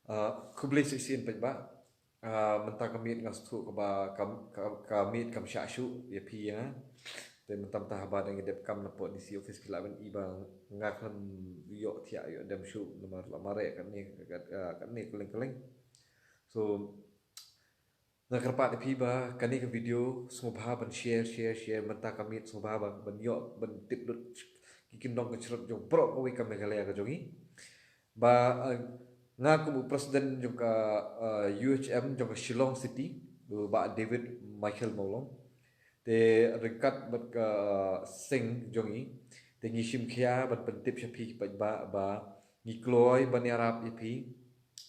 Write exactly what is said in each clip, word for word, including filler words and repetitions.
Ah, khublei shisien paidbah. Ah, mynta ka miet nga sngewthuh kaba ka, ka, ka miet kam shah shuh ïa phi ïa nga. Te mynta mynta haba dang ïadep kam na pdeng D C office phi lah ban i ba nga khlem ïoh thiah ïoh dem shuh namar la mareh kane, ah, kane kylleng kylleng. So nga kyrpad ïa phi ba kane ka video sngewbha ban share, share, share mynta ka miet sngewbha ba ban ïoh ban tip lut ki kyndong ki shrot jong baroh kawei ka Meghalaya ka jong ngi. Ba, eh, nga kum u president jong ka, eh, U H M jong ka Shillong City, u Bah David Michael Mawlong. Te ryngkat bad ka seng jong ngi, te ngi shim khia ban pyntip sha phi paidbah ba ngi kloi ban ïarap ïa phi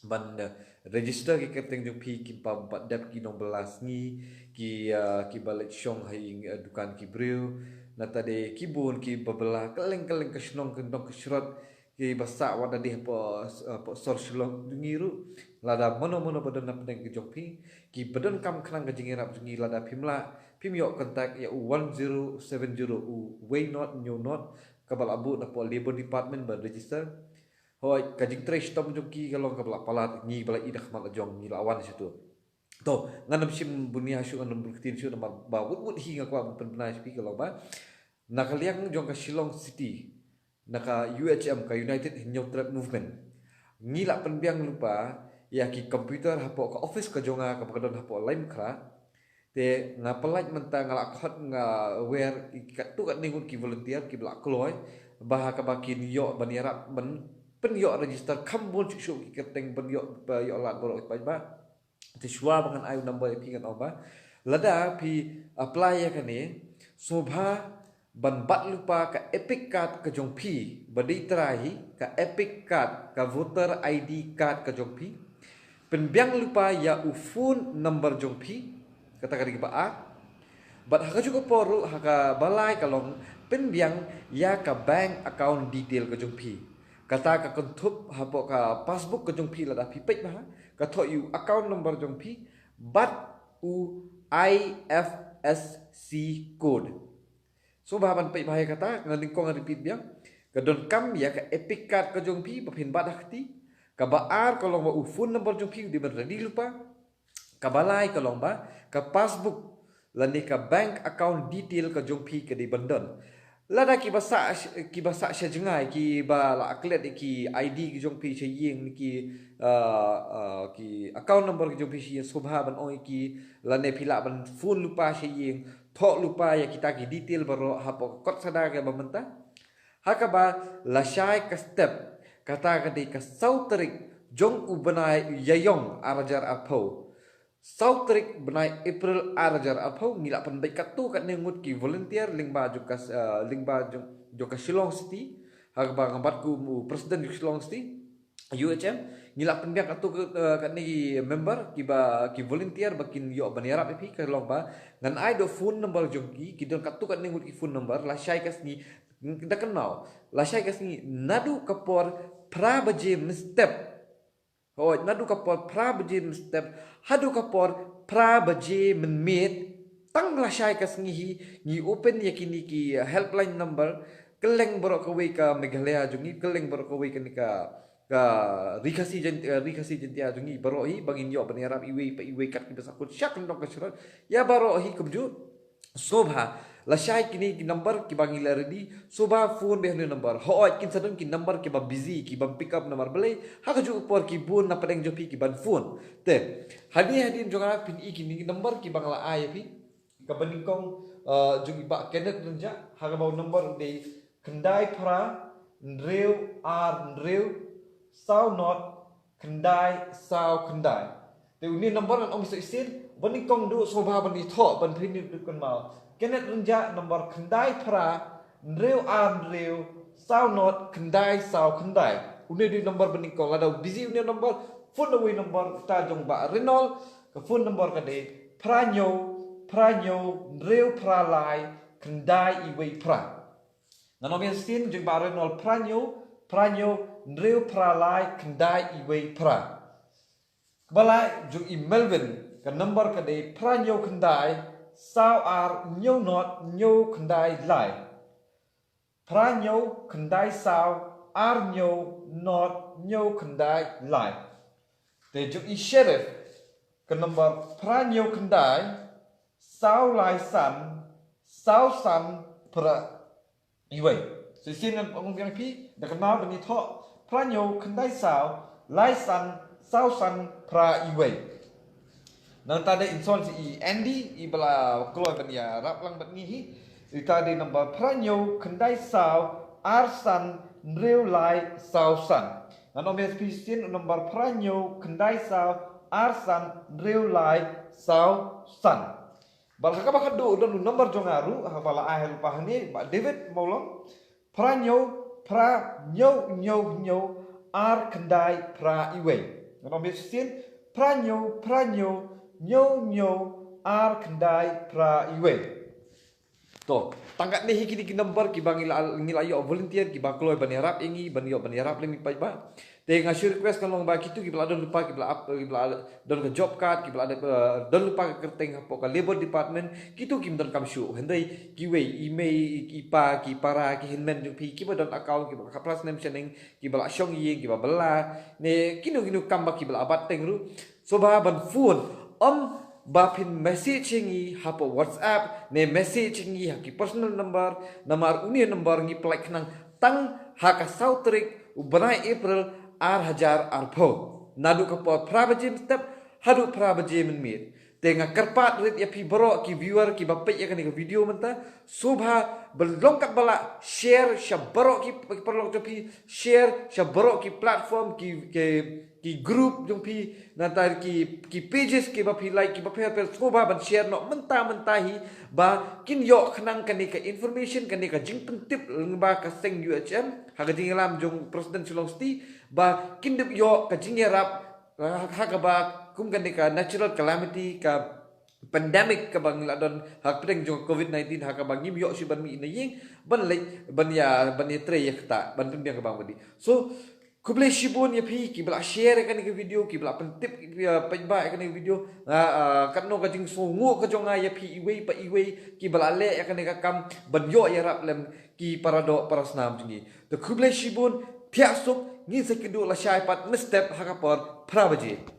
ban, eh, register ki kyrteng jong phi, kin pam pat dep ki nongbylla sngi, ki, eh, kiba leit shong ha ïing, eh, dukan ki briew. Nangta de ki bun kiba bylla kylleng kylleng ka shnong kyndong ka shrot, kiba sah wat da dih hapoh, eh, hapoh sor Shillong jong ngi ruh. Lada mano mano ba don na pdeng ka jong phi, kiba donkam khnang ka jingïarap jong ngi, lada phim lah, phim ïoh contact ïa u one zero seven zero, u wei not hynñiew not, kaba la buh na pdeng Labour Department ban register. Hooid, ka jingtrei shitom jong ki ka long kaba la palat, ngi ba la i da khmat la jong, ngi la wan sha tu. To, ngan ym shim bun ïa shuh, ngan ym bun ktien shuh, namar ba wut wut hi nga kwah ban pynbna sha phi ka long ba na ka liang jong ka Shillong City, na ka U H M, ka United Hynñiewtrep Movement, ngi la pynbiang lypa ïa ki computer hapoh ka office ka jong nga kaba ka don hapoh Laitumkhrah. Te nga pyllait mynta, nga la khot, nga wer ïa katto katne ngut ki volunteer kiba la kloi ba ha kaba kin ïoh ban ïarap ban pynïoh register kham bun shuh shuh ki kyrteng ban ïoh, ba ïoh lad baroh paidbah. Te shuwa ba ngan ai u number ïa phi ngan ong ba lada phi apply ïa kane, sngewbha ban bat lypa ka EPIC card ka jong phi, ba dei trai hi, ka EPIC card, ka voter I D card ka jong phi. Pynbiang lypa ïa u phone number jong phi, kata ka dei kaba ar. Bad ha kajuh ka por ruh, ha kaba lai ka long, pynbiang ïa ka bank account detail ka jong phi. Kata ka kynthup hapoh ka passbook ka jong phi lada phi peit bha, ka thoh ïa u account number jong phi bad u I F S C code. Sngewbha ban peit bha ïa kata, nga nyngkong nga repeat biang. Ka donkam ïa ka EPIC card ka jong phi ba phin bat ha kti. Kaba ar ka long ba u phone number jong phi u dei ban ready lypa. Kaba lai ka long ba ka passbook lane ka bank account detail ka jong phi ka dei ban don. Lada kiba sah, kiba sah sha jngai, kiba la klet ïa ki I D ki jong phi sha ïing, ki, uh, uh, ki account number ki jong phi sha ïing, sngewbha ban ong ïa ki, lane phi lah ban phone lypa sha ïing, thoh lypa ïa kita ki detail baroh hapoh ka kot sada kaba mynta. Ha kaba lashai ka step, kata ka dei ka saw tarik jong u bnai Ïaïong ar hajar arphew. Saw tarik bnai April ar hajar arphew, ngi la pynbeit katto katne ngut ki volunteer lyngba jong ka, eh, lyngba jong, jong ka Shillong City. Ha kaba nga bat kum u president jong Shillong City, U H M, ngi la pynbiang katto ka, eh, katne ki member, kiba, ki volunteer ba kin ïoh ban ïarap ïa phi, ka long ba ngan ai da u phone number jong ki, ki don katto katne ngut ki phone number, lashai ka sngi, da kynmaw, lashai ka sngi, naduh ka por phra baje mynstep. Hooid, naduh ka por phra baje mynstep haduh ka por phra baje mynmiet, tang lashai ka sngi hi, ngi open ïa kine ki, eh, helpline number, kylleng baroh kawei ka Meghalaya jong ngi, kylleng baroh kawei kane ka, ka Ri Khasi Jain-, eh, Ri Khasi Jaintia jong ngi baroh hi, ba ngin ïoh ban ïarap iwei pa iwei kat kiba sahkut sha kyndong ka shrot, ïa baroh hi kumjuh. Sngewbha, lashai kine ki number kiba ngi la ready, sngewbha phone beit ha une u number. Hooid, kin sa don ki number kiba busy, kibym pick up namar balei, ha kajuh ka por ki bun na pdeng jong phi kiban phone. Te, hangne hadien jong nga phin i kine ki number kiba nga la ai ïa phi. Kaba nyngkong, eh, jong i Bah Kenneth Rynjah, ha kaba u number u dei khyndai phra, hynriew ar hynriew, saw not, khyndai saw khyndai. Te une u number ngan ong shisien, ba nyngkong duh sngewbha ban ïathoh, ban pynïoh dep kynmaw. Kenneth Rynjah number khyndai phra, hynriew ar hynriew, saw not, khyndai saw khyndai. Une u dei u number ba nyngkong, lada u busy une u number, phone da uwei u number, uta jong Bah Reynold, ka phone number ka dei, phra hynñiew, phra hynñiew, hynriew phra lai, khyndai iwei phra. Ngan ong biang shisien, jong Bah Reynold phra hynñiew, phra hynñiew, hynriew phra lai, khyndai iwei phra. Kaba lai, jong i Melvin, ka number ka dei phra hynñiew khyndai, saw ar, hynñiew not, hynñiew khyndai lai. Phra hynñiew, khyndai saw, ar hynñiew, not, hynñiew khyndai lai. Te jong i Sheriff ka number phra hynñiew khyndai saw lai san saw san phra iwei. So shisien ngan ong biang ïa phi, da kynmaw ban ïathoh phra hynñiew khyndai saw lai san saw san phra iwei. Nangta dei in son i Andy, i ba la kloi ban ïarap lang bad ngi hi. Ita dei number phra hynñiew khyndai saw ar san hynriew lai saw san. Ngan ong biang ïa phi shisien, number phra hynñiew khyndai saw ar san hynriew lai saw san. Bad ha kaba khatduh don u number jong nga ruh, ha ba la ai ha lypa hangne, Bah David Mawlong, phra hynñiew phra hynñiew hynñiew hynñiew ar khyndai phra iwei. Ngan ong biang shisien, phra hynñiew phra hynñiew hynñiew hynñiew ar khyndai phra iwei. To, tang katne hi kine ki number kiba ngi la, ngi la ïoh volunteer kiba kloi ban ïarap ïa ngi, ban ïoh ban ïarap lem i paidbah. Te nga shu request kan long ba kito kiba la don lypa, kiba la ap, kiba la don ka job card, kiba la, eh, don lypa ka kyrteng hapoh ka Labour Department, kito kim donkam shuh. Hynrei kiwei, i mei, i pa, ki para, ki hynmen jong phi kiba don account, kiba khatphra snem shaneng, kiba la shong ïing, kiba bylla, ne kino kino kam ba kiba la bat teng ruh, sngewbha ban phone, ym ba phin message ïa ngi hapoh WhatsApp ne message ïa ngi ha ki personal number, namar une u number ngi pynlait khnang tang ha ka saw tarik u bnai April ar hajar arphew. Naduh ka por phra baje mynstep haduh phra baje mynmiet. Te nga kyrpad rit ïa phi baroh ki viewer kiba peit ïa kane ka video mynta, sngewbha ban long katba lah share sha baroh ki, ki paralok jong phi, share sha baroh ki platform, ki, ki, ki group jong phi, nangta ki, ki pages kiba phi like, kiba phi share, sngewbha ban share noh mynta mynta hi, ba kin ïoh khnang kane ka information, kane ka jingpyntip lyngba ka seng U H M ha ka jingïalam jong President Shillong City, ba kin dep ïoh ka jingïarap ha, ha kaba kum kane ka natural calamity, ka pandemic kaba ngi la don ha pdeng jong covid nineteen, ha kaba ngim ïoh shuh ban mih na ïing ban leit ban ïa, ban ïa trei ïa kata, ban pynbiang ka bang badi. So khublei shibun ïa phi kiba la share ïa kane ka video, kiba la pyntip ïa paidbah ïa kane ka video. Nga, ah, katno ka jingsngewnguh ka jong nga ïa phi iwei pa iwei kiba la leh ïa kane ka kam ban ïoh ïarap lem ki para doh para snam jong ngi. Te khublei shibun, thiah suk, ngin sa ïakynduh lashai pat mynstep ha ka por phra baje.